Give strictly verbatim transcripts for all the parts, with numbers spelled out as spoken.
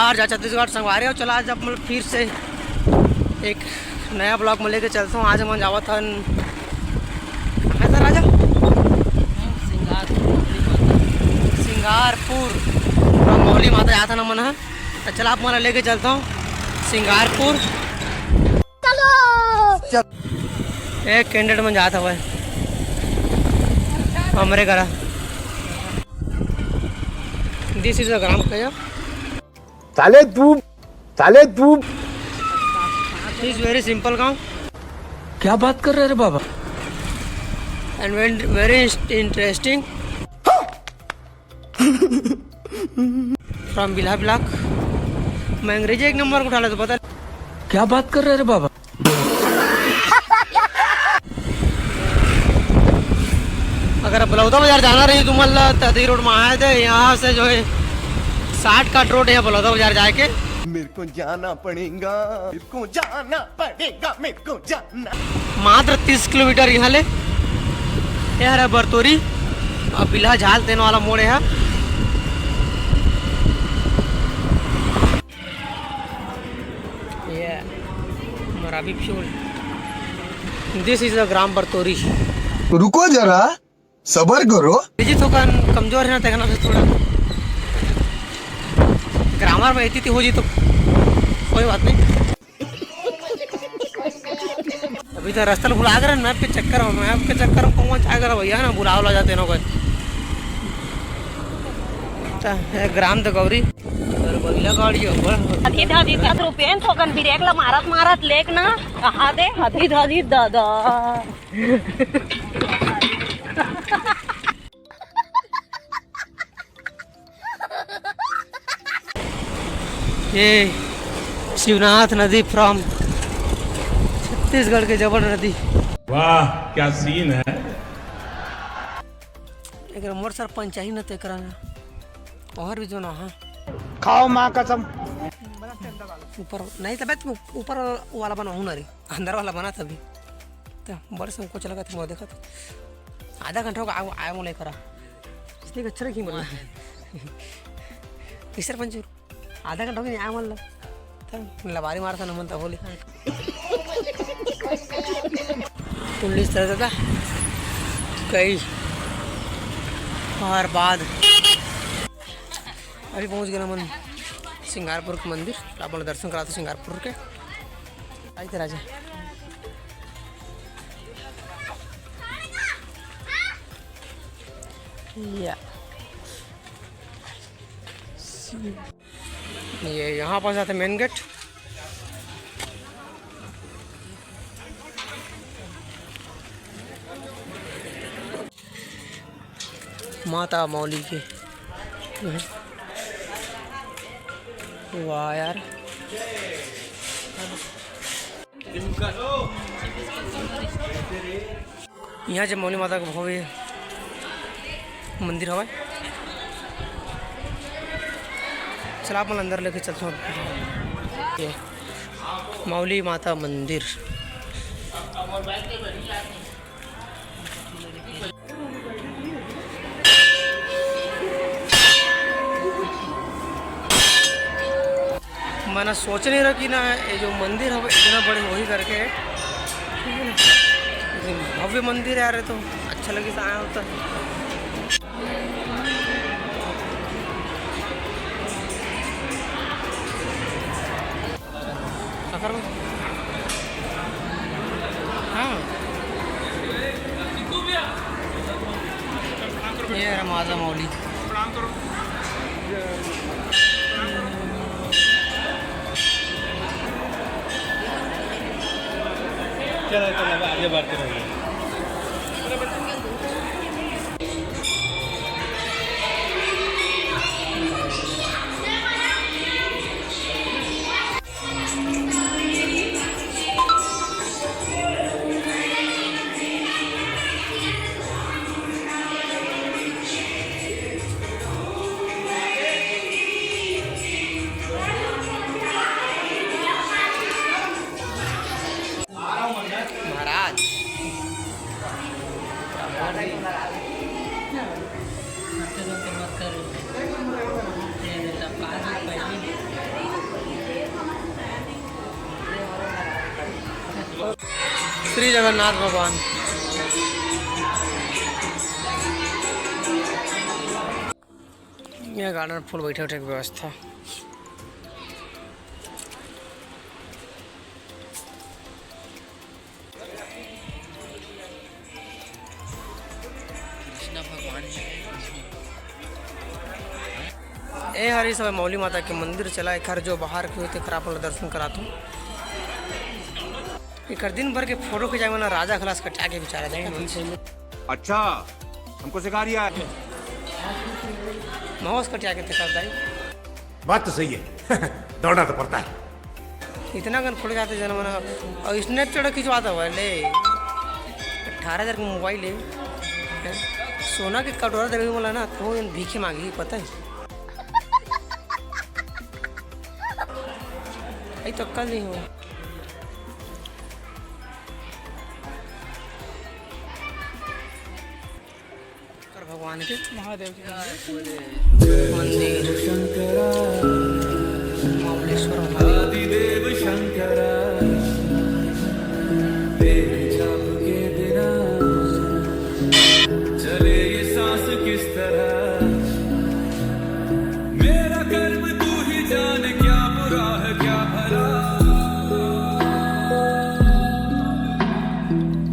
और जय छत्तीसगढ़ संगवारी हो, चला आज आप मन ल फिर से एक नया vlog में लेके चलता हूँ। आज हमन जावत हन, कहाँ था राजा? सिंगारपुर। सिंगारपुर। और मौली माता जात हन हमन ह। तो चला आप मन ल लेके चलता हूँ सिंगारपुर। एक कैंडिडेट मन जात हवय हमरे करा। This is a ग्राम कया। साले तू, साले तू। Is very simple गांव। क्या बात कर रहे रे बाबा? And very, very interesting। From Bilha block। मैं अंग्रेजी एक नंबर को उठा लेता, पता। क्या बात कर रहे रे बाबा? अगर बलौदा बाजार जाना रही तुमन ला, तदी रोड में आए थे, यहाँ से जो है शॉर्टकट रोड है बलौदा बाजार जाए के। मेरे को जाना पड़ेगा, मेरे को जाना पड़ेगा, मेरे को जाना। मात्र तीस किलोमीटर यहाँ ले, ये हरा बरतोरी। अब बिल्हा झाल तेन वाला मोड़ है। ये मोर अभी फ्यूल। This is the ग्राम बरतोरी। रुको जरा, सबर करो। जी थोकन कमजोर है ना, देखना से थोड़ा ग्रामर में इतनी हो जी तो कोई बात नहीं। अभी तो रास्ता भुला कर map के चक्कर में, map के चक्कर में कौन जाएगा भैया ना, बुलाव ला जाते ना कोई। त, ए, ग्राम तो गौरी। अरे, बगीला गाड़ी है, बड़ा। अभी धादी का रुपये थोकन ब्रेक ला मारत मारत लेक ना, कहा दे, अभी धादी दादा। ये शिवनाथ नदी from छत्तीसगढ़ के जबड़ नदी। वाह, क्या सीन है। एकरा मोर सरपंच ही न तेकरा ना। और भी जो ना, हाँ। खाओ माँ कसम। ऊपर नहीं, तबे तो ऊपर वाला बनवाहूँ ना रे, अंदर वाला बना तभी। तो बड़े संकोच लगा था, मैं देखा था। आधा घंटा होगा, आए, आए मोले करा। इसलिए अच्छा लगी बोलना। इस सरपंच आधा घंटा होगा, आए मोले। तब लबारी मारता ना मन तब बोले। पुलिस तरह था कई और बाद अभी पहुंच गया मन सिंगारपुर के मंदिर। आप मन दर्शन कराते सिंगारपुर के। आई थे राजा। या। ये यहाँ पास आते मेन गेट। माता मौली के। वाह यार। यहाँ जे मौली माता के भव्य मंदिर हवय। चला आप मन अंदर लेके चलथन। ये मौली माता मंदिर। मैं ना सोच नहीं रहा कि ना ये जो मंदिर है इतना बड़े होही करके। लेकिन भव्य मंदिर है यार, ये तो अच्छा लगे से आया होता। सफर में? हाँ। ये रहा माता मौली। चलो, चलो, आगे बढ़ते रहिए। महाराज। श्री जगन्नाथ भगवान। ये garden full बैठे उठे के व्यवस्था। कृष्णा भगवान जी। ए हरी सब मौली माता के मंदिर चला, एखर जो बाहर के होते, तेखर आप मन ल दर्शन कराथों। एकर दिन भर के फोटो खिंचाए वाला राजा खलास कटिया के बेचारा, देखा तो। अच्छा, हमको सिखा रिया है। महोस कटिया के तेखर दाई। बात तो सही है। दौड़ना तो पड़ता है। इतना कन फोटो जाते जन मना, और Snapchat खिंचवाता हुआ ले। अठारह हजार का मोबाइल है, सोना के कटोरा देवे वाला ना, तो भीखे मांगी, पता है। आई तो कल नहीं हो। शंकर भगवान के महादेव के मंदिर। महाबलेश्वर महादेव। आदिदेव शंकरा, तेरे जाप के बिना चले ये सांस किस तरह। मेरा कर्म तू ही जाने, क्या बुरा है क्या भला।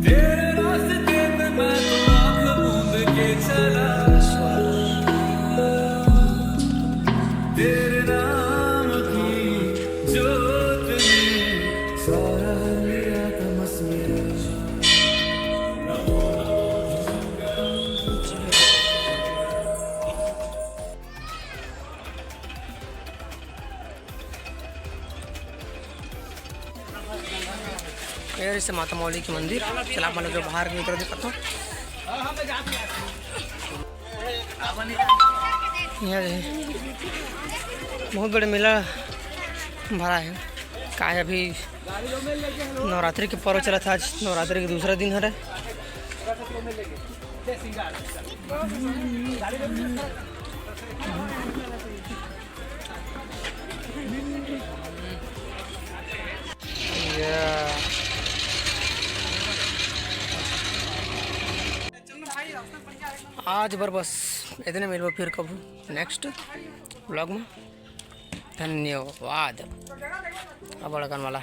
तेरे रास्ते पे मैं तो आंख मूंद के चला। तेरे नाम की जोत ने सारा लिया तमस मेरा। ये रहिसे माता मौली के मंदिर। चला, आप मन ला जो बाहर के भीतर दिखाथों। यहाँ रहे, बहुत बड़े मेला भरा है। का है, अभी नवरात्रि के पर्व चलत हे, आज नवरात्रि के दूसरा दिन हरे। आज बर बस इतने, मिलबो फिर कभू next vlog में। धन्यवाद। अब बड़कन वाला।